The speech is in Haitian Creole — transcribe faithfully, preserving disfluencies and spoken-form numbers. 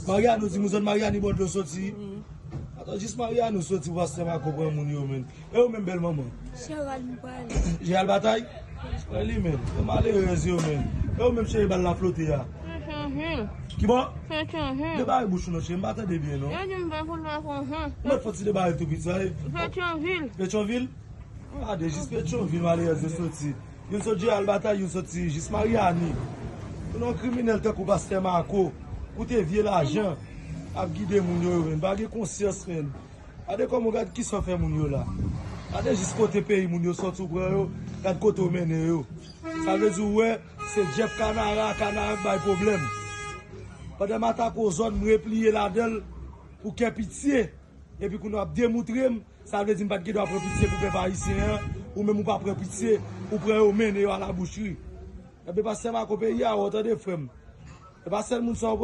Mariano, di m ou zòn Mariani bò dlo soti. Atann, jis Mariano soti pou pastè Marco pran moun yo, menn. E ou menm, bèl manman? Jeral m pral. Jeral Batay? Wè li menm. Yo malerèz yo menm. E ou menm, cheri, bal la flote a? Petyonvil. Ki bò? Petyonvil. Debare bouch ou non, cheri, m pa tande byen non. Yo di m pa pou l pa kontan. Mwen fò ti debare tou piti sa. Petyonvil. Petyonvil? Gade, jis Petyonvil malerèz yo soti. Youn sot Jeral Batay, youn soti jis Mariani. Pou yon kriminèl tankou pastè Marco, koute vye lajan, ap gide moun yo, yo menm pa gen konsyans, menn. Gade kòman, gad kisa w fè moun yo la. Gade jis kote peyi moun yo sòti, ou pran yo, gad kote w mennen yo. Sa vle di ou wè, se Jeff Kanara, Kanara k bay pwoblèm. Pandan m atake w zòn, m repliye ladan l pou kè pitye. Epi kounye a w ap demoutre m, sa vle di m pa t gen dwa pran pitye pou pèp ayisyen an, ou menm ou pa pran pitye, ou pran yo mennen yo a la boucherie. Ebyen pastè Marco, peyi a wè w tande frè m. E pa sèl moun sa w